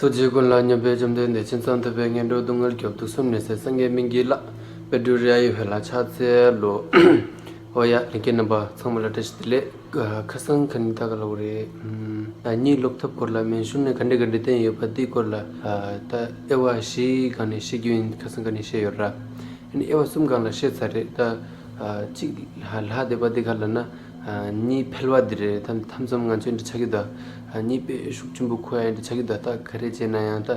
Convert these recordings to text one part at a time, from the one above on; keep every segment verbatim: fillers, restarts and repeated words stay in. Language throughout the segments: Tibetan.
ཐུགས་རྗེ་ཀུན་ལ་སྙོམས་པའི་བཅོམ་ལྡན་འདས། ཕྱིན་ཙམ་ཐུབ་པས་ངན་འགྲོའི་སྡུག་བསྔལ་སྐྱོབ། དུག་གསུམ་ནད་སེལ་སངས་རྒྱས་སྨན་གྱི་བླ། བཻ་ཌཱུརྱ་ཡི་འོད་ལ་ཕྱག་འཚལ་ལོ། ཨོ་ཡ། ལྷན་རྒྱས་རྣམ་པ་ཚང་མ་ལ་བཀྲ་ཤིས་བདེ་ལེགས། ཁ་སང་ག་ནས་ད་ག་ལབ་དགོས་རེད། ཨ། གཉིད་ལོག་ཐབས་སྐོར་ལ་སྨན་གཞུང་ནས་ག་འདྲ་ག་འདྲ་བསྟན་ཡོད་པ་འདིའི་སྐོར་ལ། ཨ། ད་དབྱེ་བ་བཞིའི་སྒང་ནས་བཤད་རྒྱུ་ཡིན། ཁ་སང་ག་ནས་བཤད་ཡོད་ར། ཨ་ནི་དབྱེ་བ་གསུམ་སྒང་ལ་བཤད་ཚར་རེད་ད། ཨ། གཅིག་ལྷ་ལྷ་སྡེ་པ་འདི་ག་ལབ་ན། ཨ། གཉིད་འཕེལ་བ་འདི་རེད། ད་མཚམས་མཚམས་ང་ཚོས་འདི་ཆགས་ཀྱི་འདུག་ཨ། གཉིད་དཔེ་ཤུགས་ཆེན་པོ་ཁུག་ཡ་འདི་ཆགས་ཀྱི་འདུག་ད་ག་རེ་བྱས་ན་ཡང་ད།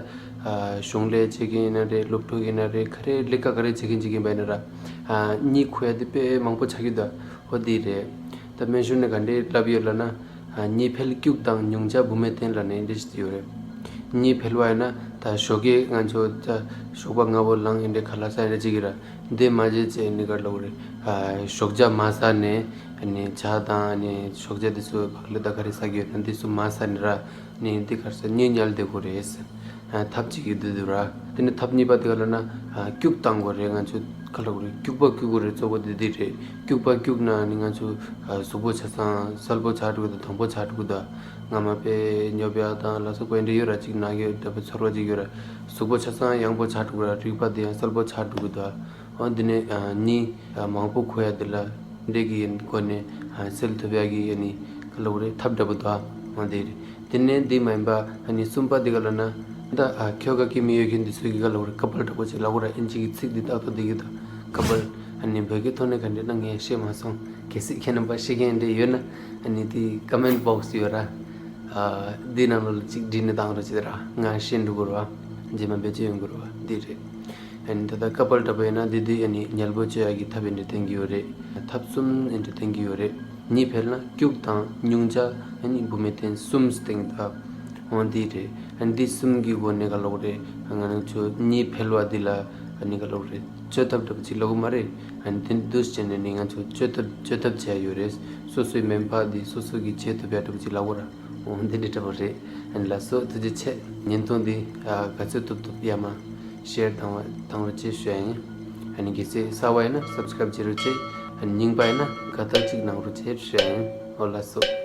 ཨ། གཞུང་ལས་བྱེད་མཁན་ཡིན་ན་རེད། སློབ་ཕྲུག་ཡིན་ན་རེད། ག་རེ་ལས་ཀ་ག་རེ་བྱེད་མཁན་བྱེད་མཁན་པ་ཡིན་ན་ར། ཨ། གཉིད་ཁུག་ཡ་འདི་དཔེ་མང་པོ་ཆགས་ཀྱི་འདུག་ཨོ་འདི་རེད། ད་སྨན་གཞུང་ནས་ག་འདྲས་ལབ་ཡོད་ལབ་ན། ཨ། གཉིད་འཕེལ་སྐྱུག་དང་ཉུང་ཆ་བུད་མེད་བསྟེན་ལབ་ནས་འདི་ཞིག་ཡོད་རེད། གཉིད་འཕེལ་བ་ཡིན་ན་ད་ཞོགས་ཀས་ང་ཚོ་ད་ཞོགས་པ་སྔ་པོ་ལངས་ཡིན་འདྲ་ཁ་ལག་ཟ་ཡིན་འདྲ་བྱེད་ཀྱི་ར། འདི་མ་བྱེད་ཅེས་ནི་ག་ལབ་དགོས་རེད། ཨ། ཞོགས་ཇ་མ་ཟ་ནས་ཨ་ནི་ཇ་དང་ཨ་ནི་ཞོགས་ཇ་འདི་ཚོ་བག་ལེབ་ད་ག་རེ་ཟ་གི་ཡོད་ན་འདི་ཚོ་མ་ཟ་ནས་ར། ནི་འདི་ག་རེ་ཟ་གཉིད་ཉལ་བསྡད་དགོས་རེད། ཨ། ཐབས་གཅིག་གིས་འདི་འདུག་ར། དེ་ནས་ཐབས་གཉིས་པ་དེ་ག་ལབ་ན། ཨ། སྐྱུག་བཏང་དགོས་རེད། ང་ཚོ་ག་ལབ་དགོས་རེད། སྐྱུག་པ་སྐྱུག་དགོས་རེད། གཙོ་བོ་འདི་འདི་རེད། སྐྱུག་པ་སྐྱུག་ན་ནི་ང་ཚོ། ཨ། གཟུགས་པོ་ཆ་ཚང་གསལ་པོ་ཆགས་འགྲོ་གི་འདུག་དྭངས་པོ་ཆགས་འགྲོ་གི་འདུག་སྔ་མ་དཔེ་ཉོབ་ཡག་དང་ལ་སོགས་པ་འདི་འདྲ་ཡོད་ར། ཅིག་ན་གི་འདྲ་པོ་ཚོར་བ་ཅིག་ཡོད་ར། གཟུགས་པོ་ཆ་ཚང་ཡང་པོ་ཆགས་འགྲོ་གི་ར། རིག་པ་འདི་ཡང་གསལ་པོ་ཆགས་འགྲོ་གི་འདུག་འོ་འདི་ནས། ཨ། གཉིད། ཨ། མང་པོ་ཁུག་ཡ་འདི་ལ་འདྲེ་གི་སྒོ་ནས། ཨ། སེལ་ཐུབ་ཡ་གི་ཨ་ནི་ག་ལབ་དགོས་རེད། ཐབས་འདྲ་པོ་འདུག་འོ་འདི་རེད། དེ་ནས་འདི་མ་ཡིན་པ་ཨ་ནི་གསུམ་པ་འདི་ག་ལབ་ན། ད། ཨ། ཁྱོ་ག་སྐྱེ་མི་ཡོད་མཁན་འདི་ཚོ་གི་ག་ལབ་དགོས་རེད། ཀ་པལ་འདྲ་པོ་ཅིག་ལབ་དགོས་ར། ཨིན་ཇི་གི་ཚིག་འདི་ཏག་ཏག་འདི་གི་ད་ཀ་པལ། ཨ་ནི་བོད་སྐད་ཐོག་ནས་ག་འདྲ་ན་ངས་ཤེས་མ་སོང་། གལ་སྲིད་ཁྱེད་རྣམ་པ་ཤེས་མཁན་འདྲ་ཡོད་ན་ཨ་ནི་དེ་ཀོ་མེན་ཊི་བོག་སི་ཡོད་ར། ཨ། འདི་ནང་ལོགས་ལ་གཅིག་བྲིས་ནས་བཏང་རོགས་བྱེད་ར། ང་ཤེས་འགྲོ་དགོས་ར་བ། རྗེས་མ་བེད་སྤྱོད་ཡོང་དགོས་ར་བ། འདི་རེད། ཨ་ནི་ད་ལྟ་ཀ་པལ་འདྲ་པོ་ཡིན་ན་འདི་དུས་ཨ་ནི་ཉལ་པོ་བཅོ་ཡག་གི་ཐབས་ཡིན་འདྲ་བསྟན་གྱི་ཡོད་རེད། ཐབས་གསུམ་ཡིན་འདྲ་བསྟན་གྱི་ཡོད་རེད། གཉིད་འཕེལ་ན་སྐྱུག་དང་ཉུང་ཆ་ཨ་ནི་བུད་མེད་བསྟེན་གསུམ་བསྟན་གྱི་འདུག་འོ་འདི་རེད། ཨ་ནི་འདི་གསུམ་གྱི་སྒོ་ནས་ག་ལབ་དགོས་རེད། ང་རང་ཚོ་གཉིད་འཕེལ་བ་འདི་ལ་ཨ་ནི་ག་ལབ་དགོས་རེད། བཅོས་ཐབས་འདྲ་པོ་ཅིག་ལབ་དགོས་མ་རེད། ཨ་ནི་དེ་འདུག་སེ་བྱས་ནས་ནི་ང་ཚོ་བཅོས་ཐབས་བཅོས་ཐབས་བྱས་ཡོད་རེད། སོ་སོའི་སྨན་པ་འདི་སོ་སོ་གིས་བྱེད་ཐུབ་ཡ་འདྲ་པོ་ཅིག་ལབ་དགོས་ར། འོ་འདི་འདྲ་འདྲ་པོ་རེད། ཨ་ནི་ལགས་སོ། ཐུགས་རྗེ་ཆེ། བརྙན་ཐུང་འདི། ཨ། ག་ཚོད་ཐུབ་ཐུབ་ཡར་མར་ཤེར་བཏང་བ་བཏང་རོགས་བྱེད་ཞུ་ཡ་ཡིན། ཨ་ནི་གལ་སྲིད་གསར་པ་ཡིན་ན་སབ་སི་ཀ་རབ་བྱེད་རོགས་བྱེད། ཨ་ནི་རྙིང་པ་ཡིན་ན་དགའ་རྟགས་གཅིག་གནང་རོགས་བྱེད་ཞུ་ཡ་ཡིན། འོ་ལགས་སོ།